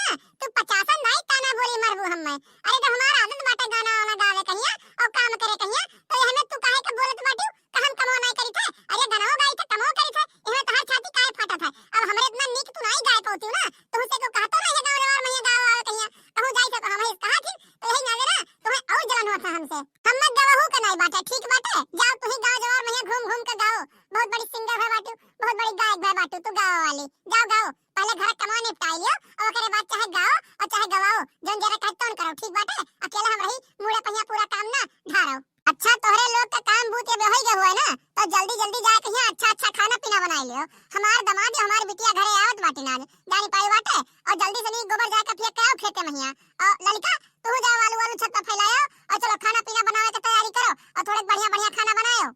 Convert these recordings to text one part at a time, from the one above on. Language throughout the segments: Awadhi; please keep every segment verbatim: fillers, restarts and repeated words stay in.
ना, तू पचासन नाई ताना बोली मरबू हम्मे। अरे, जब हमार आदत बाटे गाना वाना गावे कहिया और काम करे कहिया, तो एहमे तू काहे के बोलत बाटू? का हम कमवा नाई करी थे? अरे, गनवा गाई थे, कमवा करी थे, एहमे तोहार छाती काहे फाटत है? अब हमरे इतना नीक तू नाई गाए पौती ना, तुहसे को कहतो ना है गाँव जवार में गावे आवे कहिया, कहूँ जाई थे तो हम ही कहा थी, तो यही नावे ना, तुम्हें और जलन होत है हमसे। हम्मे गवहू के नाई बाटे, ठीक बाटे, जाओ तू ही गाँव जवार में घूम घूम के गाओ, बहुत बड़ी सिंगर भय बाटू, बहुत बड़ी गायक भय बाटू, तू गावे वाली, जाओ गाओ। पहले घर कमवा निपटाई लियो, और ओकरे बाद चाहे गाओ और चाहे गवाओ, जौन जरा कहे तौन करो, ठीक बाटे? अकेला हम रही, मूड़े पहिया पूरा काम ना ढारो। अच्छा, तोहरे लोग का काम बूत ये होई गए हुए ना, तो जल्दी जल्दी जाए कहिया अच्छा अच्छा खाना पीना बनाई लियो। हमार दमाद या हमार बिटिया घरे आवत बाटी ना, जानी पाई बाटे, और जल्दी से नी गोबर जाके फेंक के आओ खेते महिया। और ललिका, तू जाओ आलू आलू छत पर फैलाओ, और चलो खाना पीना बनावे के तैयारी करो, और थोड़े बढ़िया बढ़िया खाना बनाओ।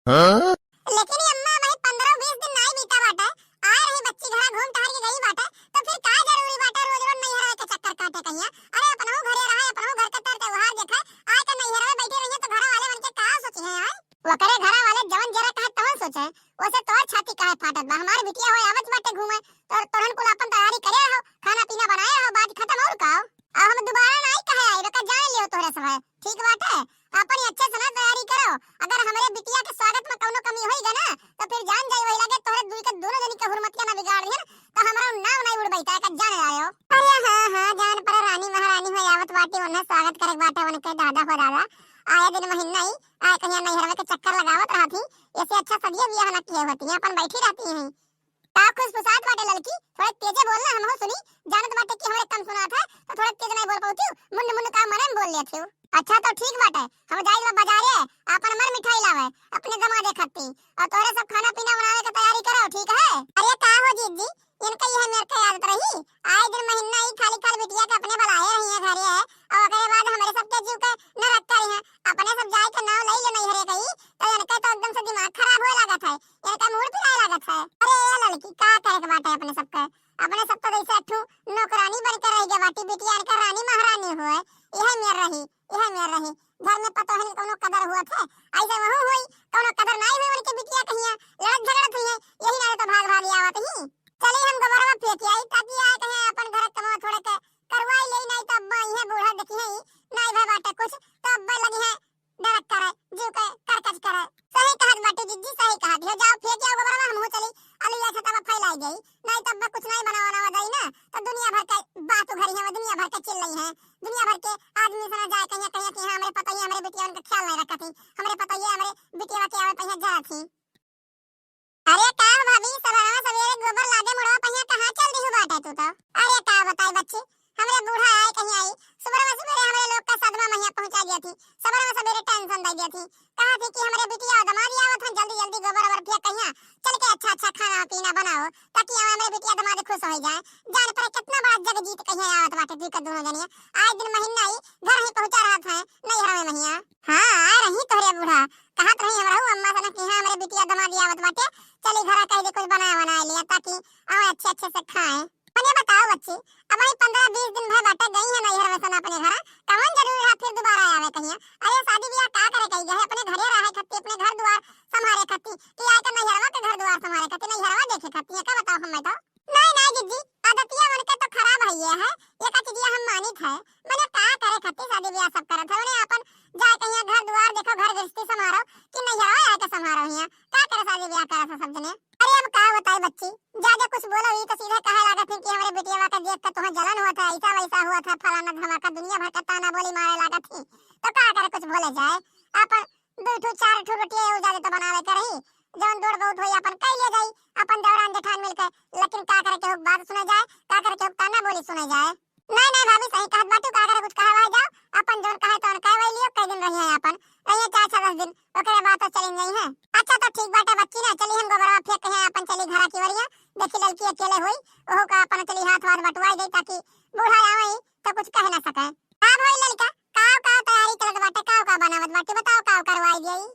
हाँ? लेकिन ये अम्मा, भाई, पन्द्रह बीस दिन नाई बीता बाटे, आए रही बच्ची घरा घूम टहर के गई बाटे, तो फिर का जरूरी बाटे रोज रोज नैहर के चक्कर काटे कहिया? अरे, अपनहु घरे रहे, अपनहु घर के तर त्योहार देखे, आए के नैहर में बैठे रहिए तो घर वाले मन के का सोची है, आए? ओकरे घर वाले जवन जरा कहे तवन सोचे, वैसे तोर छाती काहे फाटत बा? हमार बिटिया होए आवत बाटे घूमे, तो तोरन कुल अपन तैयारी करे रहो, खाना पीना बनाए रहो, बात खत्म और का? अब हम दोबारा नाई कहे आई, बका जान लियो तोहरे सब है, ठीक बाटे? अपन ही अच्छे से ना तैयारी करो। अगर हमरे बिटिया के स्वागत में कौनो कमी होई गए ना, तो फिर जान जाई वही लगे तोहरे दुई के दोनों जनी के हुरमतिया ना बिगाड़ दिहन, तो हमरा नाम नहीं उड़बई, ताका जान आयो। अरे हाँ, हाँ, जान पर रानी महारानी हो आवत बाटी, उन्हें स्वागत करे के बाटे, उनके दादा हो दादा। आए दिन महीना ही, आए कहिया नैहरवे के चक्कर लगावत रहत ही, ऐसे अच्छा सदिया बियाह ना किए होती हैं, अपन बैठी रहती हैं। का खुसफुसात बाटे ललकी, थोड़े तेजे बोल ना, हमहू सुनी। जानत बाटे कि हमरे कम सुनात है, तो थोड़े तेज नहीं बोल पाउती, मुन्न मुन्न का मने में बोल लेत हो। अच्छा तो ठीक बाटे, हम जाई बा बाजारे, आपन मन मिठाई लावे, अपने दमादे खत्ती, और तोहरे सब खाना पीना बनावे के तैयारी करो, ठीक है? अरे का हो जीजी, इनका यह मेर के आदत रही, आए दिन महीना ही खाली खाली बिटिया के अपने बुलाए रही है घरे, और ओकरे बाद हमरे सबके जीव के नरक करी है, अपने सब जाए के नाव ले ले नहीं हरे गई, तो इनका तो एकदम से दिमाग खराब होए लागत है। इनका मूड पिराए लागत है। अरे ए ललकी, का कहे के बाटे अपने सबके? अपने सब तो जैसे अठू नौकरानी बन के रह गया बाटी, बिटिया इनका रानी महारानी हुए। यह मेर रही, यह मेर रही। घर में पतोहन के कौनो कदर हुआ थे, ऐसे वहू हुई, कौनो कदर नाई हुई उनके बिटिया कहिया, लड़त झगड़त हुई है, यही नारे तो भाग भाग आवत ही। चली हम गोबरवा फेंक आई, ताकि आए कहीं अपन घर कमवा थोड़े के करवाई ले, नाई तो अब्बा इहे बूढ़ा देखी है, नाई भय बाटे कुछ, तो अब्बा लगी है डरक करे, जीव के करकच करे। सही कहत बाटी जिज्जी, सही कहत हो। जाओ फेंक आओ गोबरवा, हमहू चली अलुइया छतवा फैलाई जाई। नहीं तब कुछ नहीं बनावा बनावा जाई ना, तो दुनिया भर के बात उघरी है, दुनिया भर के चिल्लई है, दुनिया भर के आदमी सुना जाए कहिया कहिया कि हाँ, हमरे पतोहिया, हमरे बिटिया उनका ख्याल नहीं रखत ही, हमरे पतोहिया, हमरे बिटिया के आवे पहिया जरत ही। अरे का हो भाभी, सबेरवा सबेरे गोबर लादे मुड़वा पहिया कहाँ चल दिहु बाटे तू तो? अरे का बताई बच्ची, हमरे बूढ़ा आए कहीं आई, सुबह में सबेरे हमरे लोग का सदमा महिया पहुंचा दिया थी, सबेरे में सबेरे टेंशन दे दिया थी, कहा थी कि हमरे बिटिया और दमाद आवत हैं, जल्दी जल्दी गोबर ओबर फेंक कहिया, चल के अच्छा अच्छा खाना पीना बनाओ, ताकि हमरे बिटिया दमाद खुश हो जाए। जान पर कितना बड़ा जग जीत कहिया आवत बाटे तू का दोनों जनिया, आए दिन महीना ही घर ही पहुंचा रहत है, नहीं हरावे महिया। हाँ, आ रही तोहरे बूढ़ा, कहत रही हमरहू अम्मा से ना कि हाँ, हमरे बिटिया दमाद आवत बाटे, चली घरा कह दे कुछ बनाए बनाए लिया, ताकि आवे अच्छे अच्छे से खाए। मने बताओ बच्ची, अब वही पन्द्रह बीस दिन भर बाटे गई है नैहर में से ना अपने घरा, कवन जरूरी है फिर दोबारा आवे कहिया? अरे शादी ब्याह का करे कही गए, अपने घरे रहे खत्ती, अपने घर दुआर संभारे खत्ती, कि आए के नैहरवा के घर दुआर संभारे खत्ती, नैहरवा देखे खत्ती है, का बताओ हमें तो? नहीं, नहीं जिज्जी, आदतिया मन के तो खराब है ये है, ये का चीजिया हम मानित है, मने का करे खत्ती शादी ब्याह सब करत है, उन्हें अपन जाए कहिया घर दुआर देखो, घर गृहस्थी संभारो, कि नैहरवा आए के संभारो हिया, का करे शादी ब्याह करे सब जने? अरे अब का बताई बच्ची, ज्यादा कुछ बोलो ही तो सीधे कहे लागत है कि हमरे बिटिया के देख के तुम्हें जलन हुआ था, ऐसा वैसा हुआ था, फलाना धमाका, दुनिया भर का ताना बोली मारे लागत ही, तो का करे कुछ बोले जाए, अपन दो ठो चार ठो रोटियां एगो ज्यादा तो बनावे के रही, जौन दौड़ बहुत होई अपन कई ले जाई, अपन दौरान जेठान मिलके, लेकिन का करे केहू बात सुने जाए, का करे केहू ताना बोली सुने जाए। नहीं नहीं भाभी सही कहत बाटू, का करे कुछ कहा भाई जाओ, अपन जौन कहे तौन कह वही लियो, कई दिन रही है अपन, रहिए चार छह दस दिन, ओकरे बाद तो चली गई है। अच्छा तो ठीक बाटे बच्ची ना, चली हम गोबरवा फेंक के हैं अपन चली घरा की वरिया, देखी ललकी अकेले हुई, ओहो का अपन चली हाथ वाथ बटवाई दे ताकि बूढ़ा आवे तो कुछ कह ना सके। का भई ललका, का का तैयारी चलत बाटे, का का बनावत बाटे, बताओ का करवाई जाई।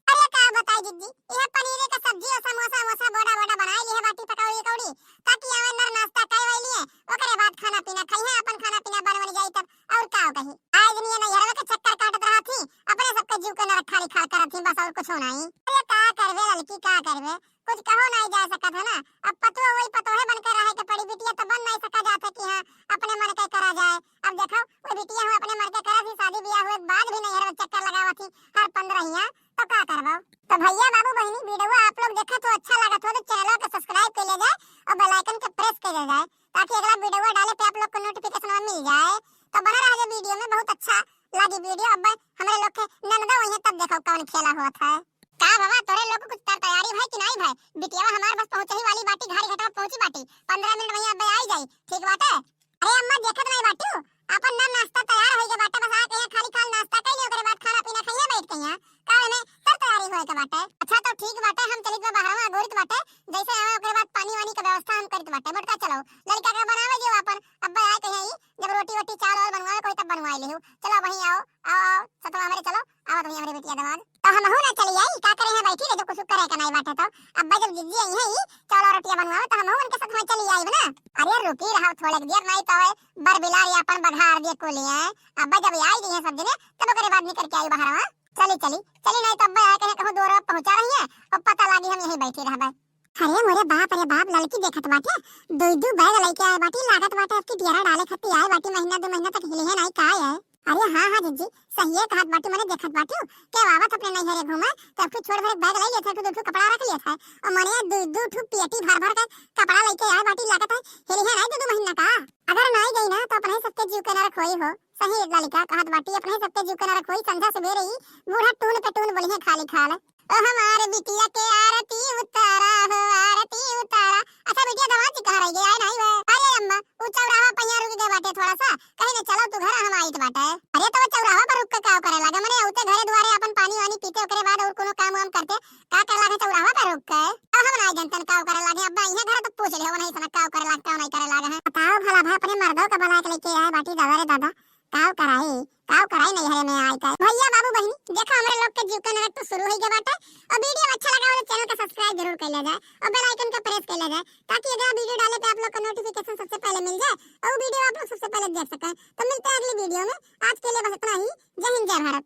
अरे का बताई दीदी, यह पनीर का सब्जी और समोसा वोसा बोड़ा बोड़ा बनाई लिए बाटी पकौड़ी कौड़ी, ताकि आवे नर नाश्ता खाए वाली है, ओकरे बाद खाना पीना खाई है, अपन खाना पीना बनवल जाई तब और का कही। आए दिन ये नैहरवा के चक्कर काटत रहा थी, अपने सबके जीव के नरक खाली खाल करत थी, बस और कुछ नहीं। अरे का करबे ललकी, का करबे, कुछ कहो नहीं जा सकत है ना। अब पतोह वही पतोहे बन के रहे के पड़ी, बिटिया तो बन नहीं सका जात है कि हाँ आ जाए। अब देखो, वो बिटिया हो अपने मर्दे करे से शादी बियाह हुए के बाद भी नैहर में चक्कर लगावत ही हर पंद्रहिया, तो का करबो? तो भैया बाबू बहिनी, video आप लोग देखत हो, अच्छा लागत हो तो channel के subscribe कर ले जाए और bell icon के press कर ले जाए, ताकि अगला video डाले पे आप लोग को notification मिल जाए। तो बना रहा video में, बहुत अच्छा लागी video। अब हमरे लोग के ननदो वहीं तब देखो कौन खेला होत है। का बाबा, तोरे लोग कुछ तर तैयारी भई कि नाई भई? बिटिया हमार बस पहुँचे ही वाली बाटी, घारी घाट में पहुँची बाटी, पंद्रह मिनट में अब आई जाई, ठीक बाटे? अरे अम्मा, देखत नाई बाटू, अपन ना नाश्ता तैयार होई के बाटे, बस आके यहाँ खाली खाल नाश्ता कइले, ओकरे बाद खाना पीना खाइए बैठ के यहाँ। का एमे तर तैयारी होए के बाटे? अच्छा तो ठीक बाटे, हम चलित बा बहरवा, अगोरित बाटे, जैसे आवे ओकरे बाद पानी वानी के व्यवस्था हम करित बाटे। मोटका चलो, लड़का के बनावे दियो अपन, अब्बा आए कहीं आई, जब रोटी वोटी चावल वावल बनवावे कोई तब बनवाए लेहू। चलो वहीं आओ, आओ, आओ, सतवा हमरे चलो, आओ वहीं हमरे बिटिया दामाद। तो हमहू ना चली आई, का करे हैं बैठी रहे, जो कुछ करे का नाई बाटे तो। अब्बा जब जिज्जी आई हैं, चावल और रोटियां बनवावे, तो हमहू उनके साथ में चली आई ना। अरे रुकी रहो थोड़े देर, नाई तो आवे बर बिलारी अपन बघार दिए कोली है। अब्बा जब आई गई हैं सब जने, तब ओकरे बाद निकल के आई बाहर। हाँ चली, चली, चली, नाई तो अब्बा आए कहीं कहूँ दूर पहुँचा रही हैं और पता लागी हम यहीं बैठी रहबे। अरे मोरे बाप रे बाप, लड़की देखत बाटे, दुई दू बैग लेके आए बाटी, लागत बाटे अब की डेरा डाले खातिर आए बाटी, महीना दो महीना तक हिली है नाई का है। अरे हाँ, हाँ, जिज्जी, सहिए कहत बाटू, मने देखत बाटू, के आवत अपने नैहरे घूमे, तो एक ठो छोट भर बैग ले लेत है, एक ठो दू ठो कपड़ा रख लेत है, और मने दू, दू ठो पेटी भर भर के कपड़ा लेके आए बाटी, लागत है, हेली है नाई दो, दो महीना का। अगर नाई गई ना, तो अपने सबके जीव के नरक होई हो। सही ललिका कहत बाटी, अपने सबके जीव के नरक होई, संझा सुबेरे ही बूढ़ा टून पे टून बोली है खाली खाल। ओ हमार बिटिया के आरती उतारा हो, आरती उतारा। अच्छा बिटिया, दामाद जी कहाँ रह गए, आए नाई बे? अरे अम्मा, उ चौराहा पहिया रुक गए बाटे थोड़ा सा, कहीं ने चलो तू घर, हम आइत बाटे। अरे तो वो चौराहा पर रुक के का करे लागे, मने उते घरे दुआरे अपन पानी वानी पीते, ओकरे बाद और कोनो काम वाम करते, का करे लागे चौराहा पर रुक के? अब हम ना जनतन का करे लागे, अब्बा इहे घर तो पूछ ले, वो नहीं सना का करे लागे, का नहीं करे लागे है। बताओ भला भाई, अपने मर्दों का बला के लेके आए बाटी, दादा रे दादा, काव कराई, काव कराई नैहरे में आई के। भैया बाबू बहिनी, देखा हमरे लोग के जीव के नरक तो शुरू हो गया बाटे। और video अच्छा लगा हो तो channel का subscribe जरूर कर लिया जाए और bell icon का press कर लिया जाए, ताकि अगला video डाले पे आप लोग को notification सबसे पहले मिल जाए और वो video आप लोग सबसे पहले देख सकें। तो मिलते हैं अगली video में, आज के लिए बस इतना ही। जय हिंद, जय भारत।